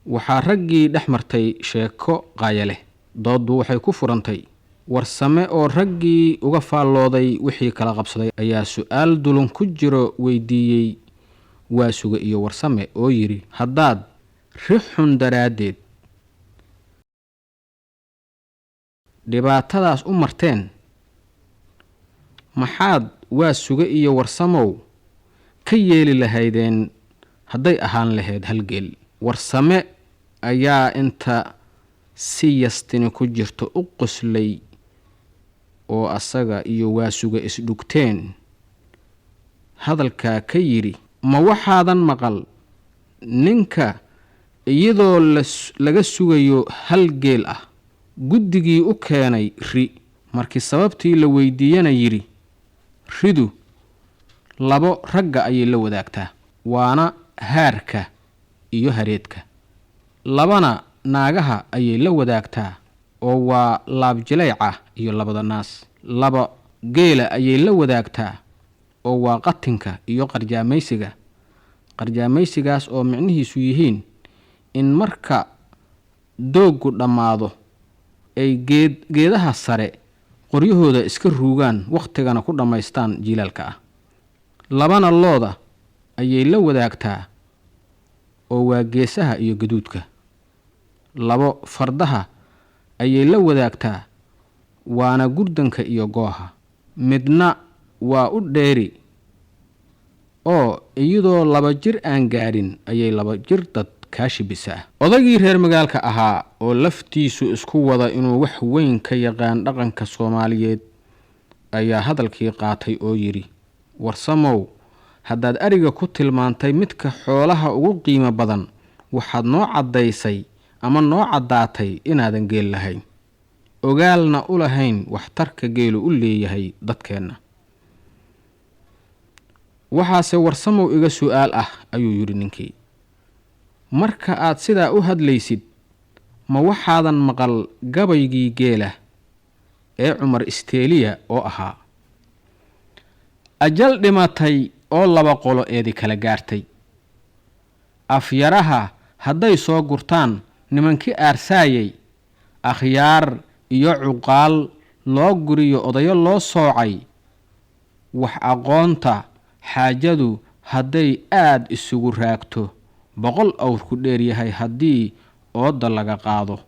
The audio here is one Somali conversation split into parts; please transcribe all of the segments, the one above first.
Waxaa raggii dhex martay sheeko qaaya leh. Dooddu waxay ku furantay Warsame oo raggii uga faallooday wixii kala qabsaday ayaa su-aal dulun ku jiro weydiiyey Waasuge iyo Warsame oo yidhi: haddaad ri xun daraaddeed dhibaatadaas u marteen, maxaad Waasuge iyo Warsamow ka yeeli lahaydeen hadday ahaan lahayd hal geel? Warsame ayaa inta si yastini ku jirto u qoslay oo asaga iyo Waasuge isdhugteen hadalkaa ka yidhi: ma waxaadan maqal ninka iyadoo laga sugayo hal geel ah guddigii u keenay ri, markii sababtii la weydiiyana yidhi: ridu labo ragga ayay la wadaagtaa, waana haarka iyo hareedka, labana naagaha ayay la wadaagtaa oo waa laabjilayca iyo labada naas, laba geela ayay la wadaagtaa oo waa qatinka iyo qarjaamaysiga, qarjaamaysigaas oo micnihiisu yihiin in marka dooggu dhammaado ay geedaha sare qoryahooda iska ruugaan, wakhtigana ku dhammaystaan jiilaalka ah, labana looda ayay la wadaagtaa oo waa geesaha iyo gaduudka, labo fardaha ayay la wadaagtaa waana gurdanka iyo gooha, midna waa u dheeri oo iyadoo laba jir aan gaadhin ayay laba jir dad kaashibisaa. Odaygii reer magaalka ahaa oo laftiisu isku wada inuu wax weyn ka yaqaan dhaqanka Soomaaliyeed ayaa hadalkii qaatay oo yidhi: Warsamow, haddaad ariga ku tilmaantay midka xoolaha ugu qiimo badan, waxaad noo caddaysay ama noo caddaatay inaadan geel lahayn, ogaalna u lahayn waxtarka geelu u leeyahay dadkeenna. Waxaase Warsamow iga su-aal ah, ayuu yidhi ninkii, marka aad sidaa u hadlaysid ma waxaadan maqal gabaygii geela ee Cumar Isteeliya oo ahaa: ajal dhimatay oo laba qolo eedi kala gaartay, afyaraha hadday soo gurtaan nimankii aarsaayay, akhyaar iyo cuqaal loo guriyo odayo loo soocay, wax aqoonta xaajadu hadday aad isugu raagto, 100 awrku dheeryahay haddii oodda laga qaado,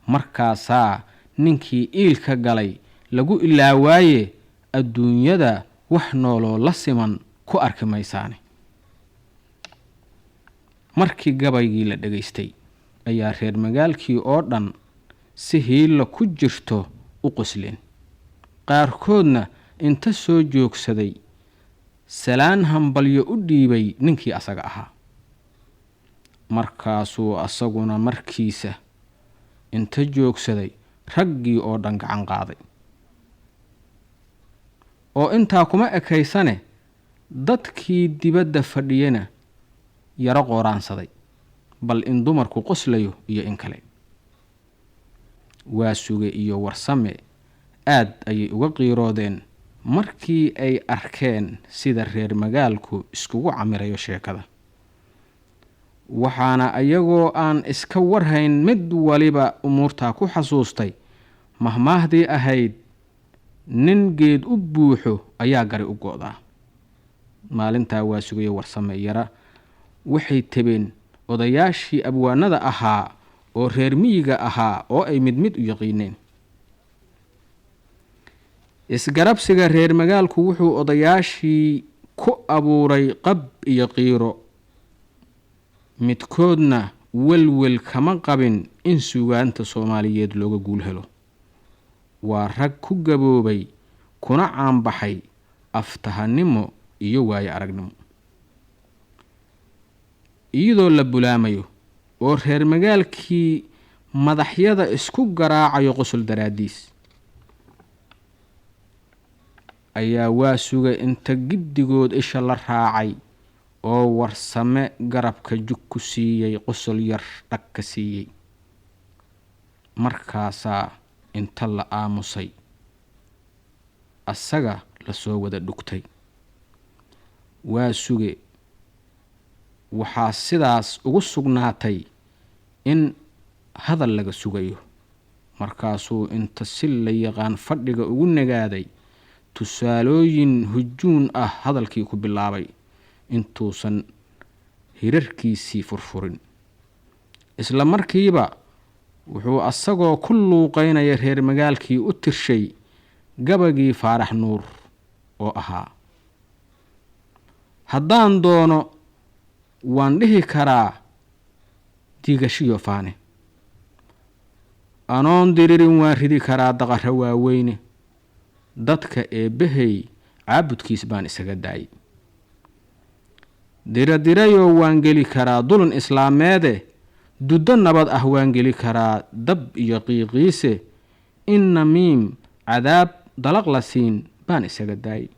markaasaa ninkii iilka galay lagu ilaawaaye, adduunyada wax nooloo la siman ku arki maysaane. Markii gabaygii la dhegaystay ayaa reer magaalkii oo dhan si hiilla ku jirto u qosleen, qaarkoodna inta soo joogsaday salaan hambalyo u dhiibay ninkii asaga ahaa. Markaasuu asaguna markiisa inta joogsaday raggii oo dhan gacan qaaday. Oo intaa kuma ekaysane, dadkii dibadda fadhiyena yaro qooraansaday bal in dumarku qoslayo iyo in kale. Waasuge iyo Warsame aad ayay uga qiiroodeen markii ay arkeen sida reer magaalku iskugu camirayo sheekada, waxaana ayagoo aan iska warhayn mid waliba umuurtaa ku xasuustay mahmaahdii ahayd: nin geed u buuxo ayaa gari u go'daa. Maalintaa Waasugayo Warsame yara waxay tebeen odayaashii abwaanada ahaa oo reer miyiga ahaa oo ay mid mid u yaqiineen. Isgarabsiga reer magaalku wuxuu odayaashii ku abuuray qab iyo qiiro, midkoodna welwel kama qabin in sugaanta Soomaaliyeed looga guul helo. Waa rag ku gaboobay kuna caanbaxay aftahanimo iyo waayo aragnimo. Iyadoo la bulaamayo oo reer magaalkii madaxyada isku garaacayo qosol daraaddiis, ayaa Waasuga inta giddigood isha la raacay oo Warsame garabka jug ku siiyey, qosol yar dhag ka siiyey. Markaasaa inta la aamusay asaga lasoo wada dhugtay. Waasuge waxaa sidaas ugu sugnaatay In hadal laga sugayo. Markaasuu inta si la yaqaan fadhiga ugu nagaaday, tusaalooyin hujuun ah hadalkii ku bilaabay intuusan hirarkiisii furfurin. Isla markiiba wuxuu asagoo ku luuqeynaya reer magaalkii u tirshay gabagii Faarax Nuur oo ahaa: "Haddaan doono waan dhihi karaa diigashiyo faane, anoon diririn waan ridi karaa daqaro waaweyne, dadka eebbahey caabudkiis baan isaga daayay, diradirayoo waan geli karaa dulun islaameede, duddo nabad ah waan geli karaa dab iyo qiiqiise, in namiim cadaab dalaq la siin baan isaga daayay,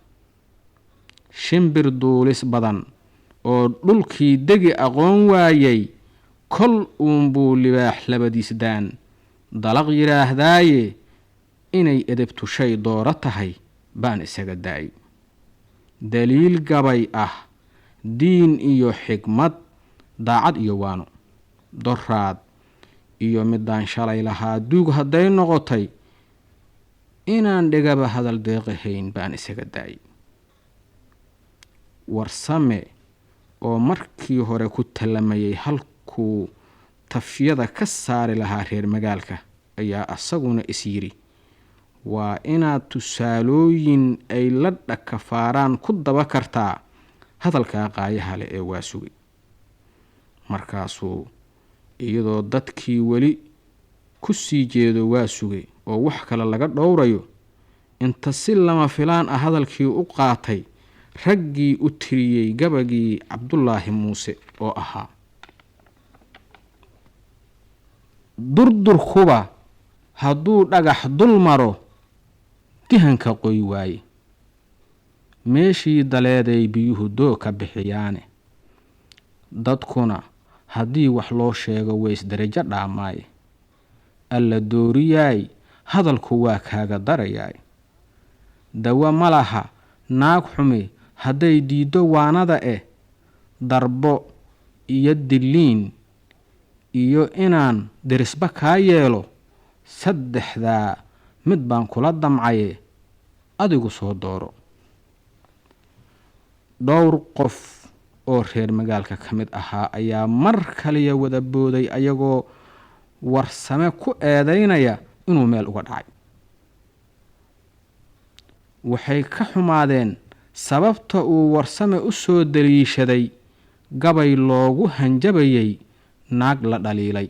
shimbir duulis badan oo dhulkii degi aqoon waayay, kol uunbuu libaax labadiis daan dalaq yidhaahdaaye, inay edebtu shay dooro tahay baan isaga daayay, daliil gabay ah diin iyo xigmad, daacad iyo waano, doraad iyo midaan shalay lahaa duug hadday noqotay, inaan dhigaba hadal deeqahayn baan isaga daayay." Warsame oo markii hore ku tallamayay halkuu tafyada ka saari lahaa reer magaalka ayaa asaguna is yidhi, waa inaad tusaalooyin ay la dhakafaaraan ku daba kartaa hadalkaa qaayaha leh ee waa sugay. Markaasuu iyadoo dadkii weli ku sii jeedo waa sugay oo wax kale laga dhowrayo, inta si lama filaan ah hadalkii u qaatay raggii u tiriyey gabagii Cabdulaahi Muuse oo ahaa: "Durdurkuba hadduu dhagax dul maro dihanka qoy waaye, meeshii daleeday biyuhu doog ka bixiyaane, dadkuna haddii wax loo sheego ways darajo dhaamaaye, alla dooriyaay hadalku waa kaaga darayaay, dawo ma laha naag xumi hadday diiddo waanada eh, darbo iyo diliin iyo inaan derisba kaa yeelo, saddexdaa mid baan kula damcaye, adigu soo dooro." Dhowr qof oo reer magaalka ka mid ahaa ayaa mar kaliya wada booday, ayagoo Warsame ku eedeynaya inuu meel uga dhacay. Waxay ka xumaadeen sababta uu Warsame u soo daliishaday gabay loogu hanjabayay naag la dhaliilay,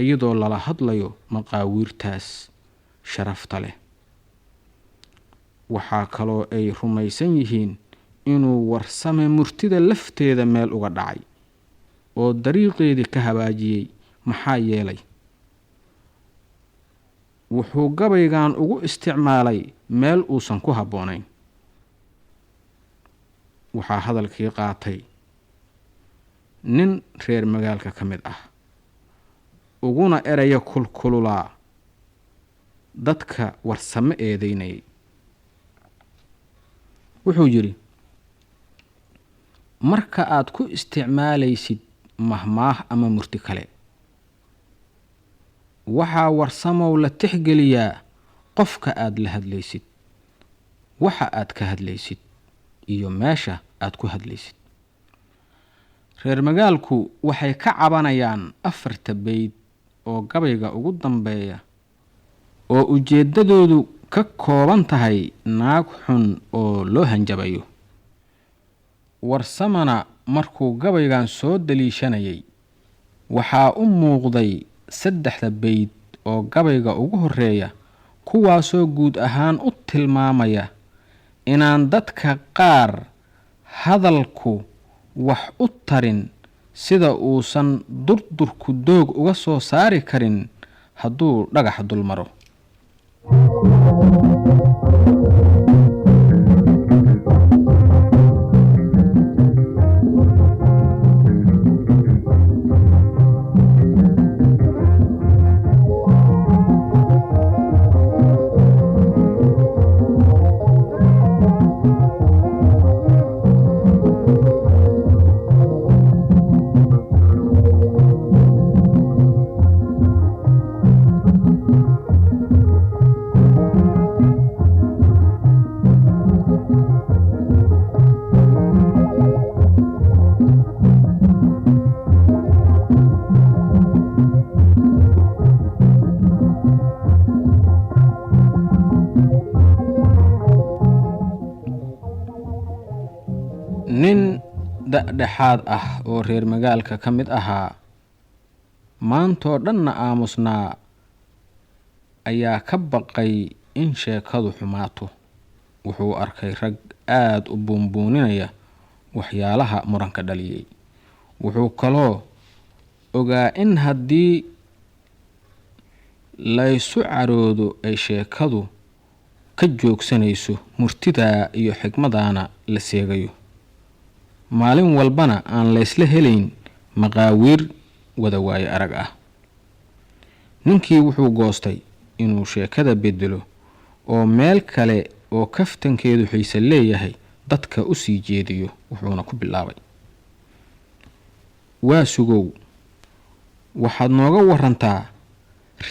iyadoo lala hadlayo maqaawiirtaas sharafta leh. Waxaa kaloo ay rumaysan yihiin inuu Warsame murtida lafteeda meel uga dhacay oo dariiqeedii ka habaajiyey, maxaa yeelay wuxuu gabaygan ugu isticmaalay meel uusan ku habboonayn. Waxaa hadalkii qaatay nin reer magaalka ka mid ah, uguna eraya kulkululaa dadka Warsame eedeynayay. Wuxuu yidhi: "Marka aad ku isticmaalaysid mahmaah ama murti kale, waxaa Warsamow la tixgeliyaa qofka aad la hadlaysid, waxa aad ka hadlaysid iyo meesha aad ku hadlaysid." Reer magaalku waxay ka cabanayaan afarta beyd oo gabayga ugu dambeeya, oo ujeeddadoodu ka kooban tahay naag xun oo loo hanjabayo. Warsamana markuu gabaygan soo daliishanayay waxaa u muuqday saddexda beyd oo gabayga ugu horeeya, kuwaasoo guud ahaan u tilmaamaya inaan dadka qaar hadalku wax u tarin sida uusan durdurku doog uga soo saari karin hadduu dhagax dul maro. da-dhexaad ah oo reer magaalka ka mid ahaa, maantoo dhanna aamusnaa, ayaa ka baqay in sheekadu xumaato. Wuxuu arkay rag aada u buunbuuninaya waxyaalaha muranka dhaliyey. Wuxuu kaloo ogaa in haddii laysu caroodo ay sheekadu ka joogsanayso, murtidaa iyo xigmadaana la seegayo, maalin walbana aan laysla helayn maqaawiir wada waayo arag ah. Ninkii wuxuu goostay inuu sheekada bedelo oo meel kale oo kaftankeedu xiise leeyahay dadka u sii jeediyo, wuxuuna ku bilaabay: "Waa sugow, waxaad nooga warantaa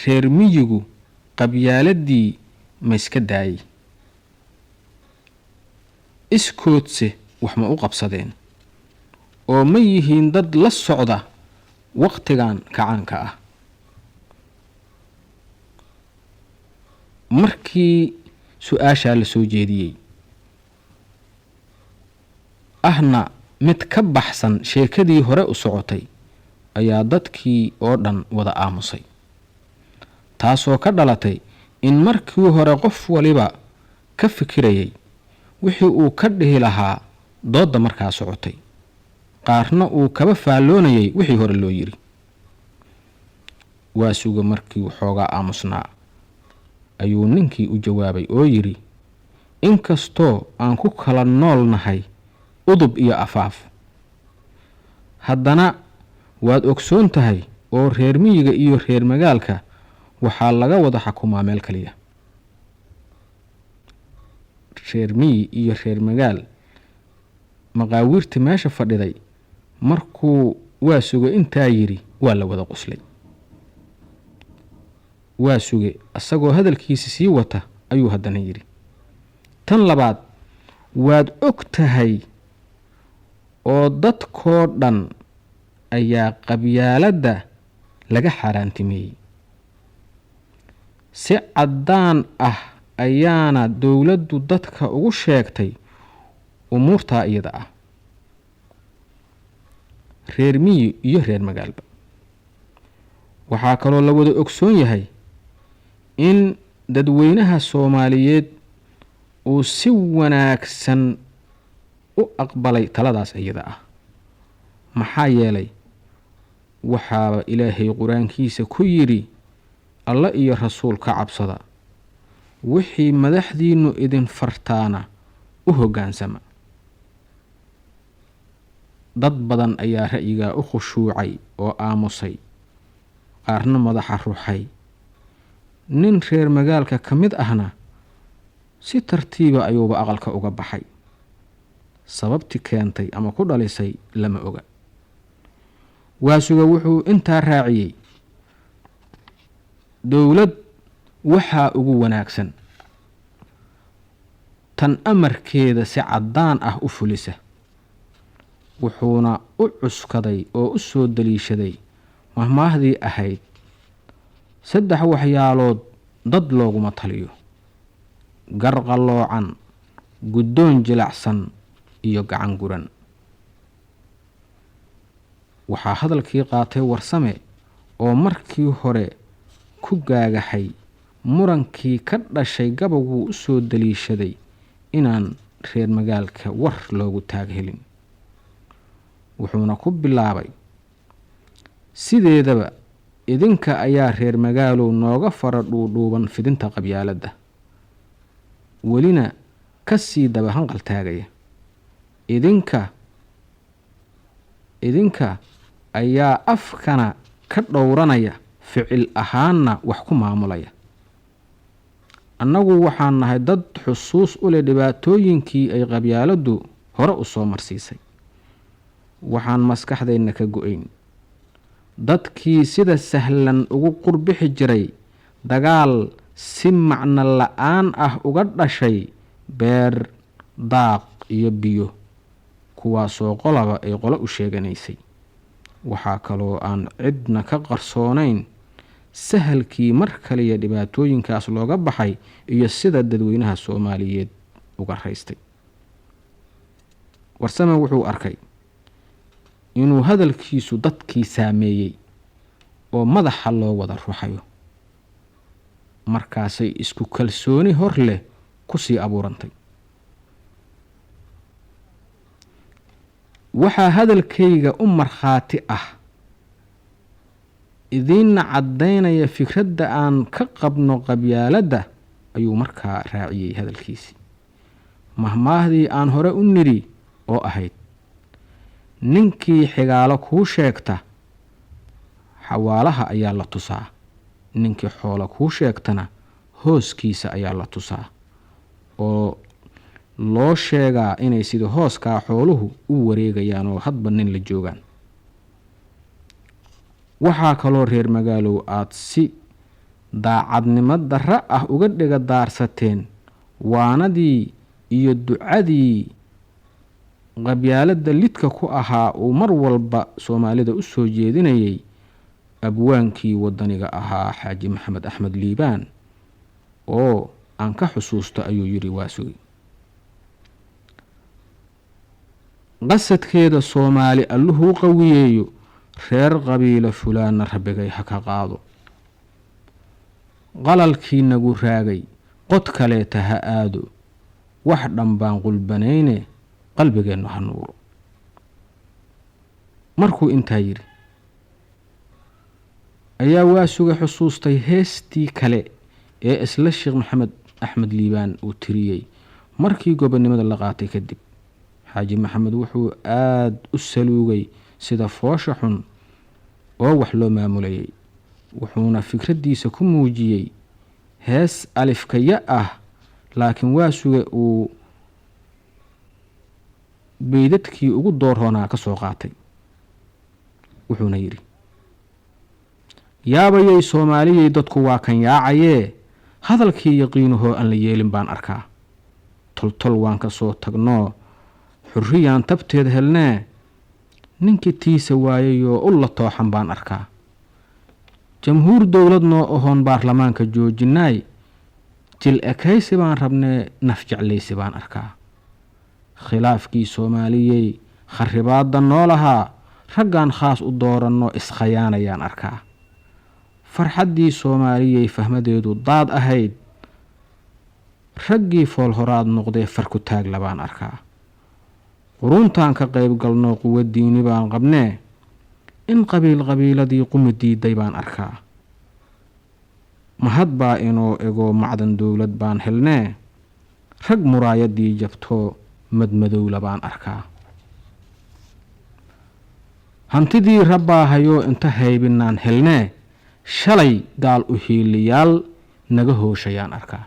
reer miyigu qabyaaladii ma iska daayay, iskoodse wax ma u qabsadeen, oo ma yihiin dad la socda waqtigan kacaanka ah?" Markii su-aashaa la soo jeediyey, ahna mid ka baxsan sheekadii hore u socotay, ayaa dadkii oo dhan wada aamusay, taasoo ka dhalatay in markii hore qof waliba ka fikirayay wixii uu ka dhihi lahaa doodda markaa socotay, qaarna uu kaba faalloonayay wixii hore loo yiri. Waa suga markii waxoogaa aamusnaa ayuu ninkii u jawaabay oo yidhi: "Inkastoo aan ku kala nool nahay udub iyo afaaf, haddana waad ogsoon tahay oo reer miyiga iyo reer magaalka waxaa laga wada xakumaa meel kaliya. Reer miyi iyo reer magaal." Maqaawiirta meesha fadhiday markuu waa suge intaa yidhi waa la wada qoslay. Waa suge isagoo hadalkiisa sii wata ayuu haddana yidhi: "Tan labaad, waad og tahay oo dadkoo dhan ayaa qabyaaladda laga xaaraantimeeyey, si caddaan ah ayaana dowladdu dadka ugu sheegtay umuurtaa iyada ah, reer miyi iyo reer magaalba. Waxaa kaloo la wada ogsoon yahay in dadweynaha Soomaaliyeed uu si wanaagsan u aqbalay taladaas iyada ah, maxaa yeelay waxaaba Ilaahay qur-aankiisa ku yidhi: 'Alla iyo rasuul ka cabsada, wixii madaxdiinnu idin fartaana u hoggaansama.'" Dad badan ayaa ra'yigaa u khushuucay oo aamusay, qaarna madaxa ruxay. Nin reer magaalka ka mid ahna si tartiiba ayuuba aqalka uga baxay. Sababti keentay ama ku dhalisay lama oga. Waasuga wuxuu intaa raaciyey: "Dowlad waxaa ugu wanaagsan tan amarkeeda si caddaan ah u fulisa." Wuxuuna u cuskaday oo u soo daliishaday mahmaahdii ahayd: "Saddex waxyaalood dad looguma taliyo: gar qalloocan, guddoon jilacsan iyo gacan guran." Waxaa hadalkii qaatay Warsame oo markii hore ku gaagaxay murankii ka dhashay gabaguu u soo daliishaday inaan reer magaalka war loogu taag helin. Wuxuuna ku bilaabay: "Sideedaba idinka ayaa reer magaalow nooga fara dhuudhuuban fidinta qabyaaladda, welina ka sii daba hanqal taagaya. Idinka ayaa afkana ka dhowranaya, ficil ahaanna wax ku maamulaya. Annagu waxaan nahay dad xusuus u leh dhibaatooyinkii ay qabyaaladdu hore u soo marsiisay. Waxaan maskaxdeenna ka go-ayn dadkii sida sahlan ugu qurbixi jiray dagaal si macno la-aan ah uga dhashay beer, daaq iyo biyo, kuwaasoo qolaba ay qolo u sheeganaysay. Waxaa kaloo aan cidna ka qarsoonayn sahalkii mar kaliya dhibaatooyinkaas looga baxay iyo sida dadweynaha Soomaaliyeed uga raystay." Warsame wuxuu arkay Inuu hadalkiisu dadkii saameeyey oo madaxa loo wada ruxayo. Markaasay isku kalsooni hor leh kusii abuurantay. Waxaa hadalkayga u markhaati ah, idiinna caddaynaya fikradda aan ka qabno qabyaaladda, ayuu markaa raaciyey hadalkiisii, mahmaahdii aan hore u nidhi oo ahayd: "Ninkii xigaalo kuu sheegta xawaalaha ayaa la tusaa, ninkii xoola kuu sheegtana hooskiisa ayaa la tusaa," oo loo sheegaa inay sida hooskaa xooluhu u wareegayaan oo hadba nin la joogaan. Waxaa kaloo, reer magaalow, aada si daacadnimo darro ah uga dhiga daarsateen waanadii iyo ducadii qabyaaladda lidka ku ahaa uu mar walba Soomaalida u soo jeedinayay abwaankii wadaniga ahaa, Xaaji Maxamed Axmed Liibaan, oo aan ka xusuusto, ayuu yidhi Waasugi: "Qasadkeeda Soomaali Alluhuu qawiyeeyo, reer qabiilo fulaanna Rabbigay ha ka qaado. Qalalkii nagu raagay qod kaleeta ha aado, wax dhan baan qulbanayne qalbigeennu ha nuuro." Markuu intaa yidhi ayaa Waasuga xusuustay heestii kale ee isla Sheekh Maxamed Axmed Liibaan uu tiriyey markii gobonnimada la qaatay kadib. Xaaji Maxamed wuxuu aada u saluugay sida foosha xun oo wax loo maamulayay, wuxuuna fikraddiisa ku muujiyey hees alifkaya ah, laakiin Waasuge uu beydadkii ugu doorroonaa ka soo qaatay. Wuxuuna yidhi: "Yaabayay Soomaaliyey, dadku waa kan yaacayee, hadalkii yaqiinuhoo aan la yeelin baan arkaa. Toltol waan ka soo tagnoo xurriyaan tabteed helnee, ninkii tiisa waayayoo u la tooxan baan arkaa. Jamhuur dowlad noo ahoon baarlamaanka joojinaay, jil ekaysi baan rabnee naf jeclaysi baan arkaa. Khilaafkii Soomaaliyey kharibaadda noo lahaa, raggaan khaas u dooranno iskhayaanayaan arkaa. Farxaddii Soomaaliyey fahmadeedu daad ahayd, raggii fool horaad noqdee farku taagla baan arkaa. Quruntaan ka qayb galnoo quwo diini baan qabnee, in qabiil qabiiladii qumi diiday baan arkaa. Mahad baa inoo ego macdan dowlad baan helnee, rag muraayadii jabtoo madmadowla baan arkaa. Hantidii rabbaahayoo inta haybinaan helnee, shalay gaal u hiiliyaal naga hooshayaan arkaa."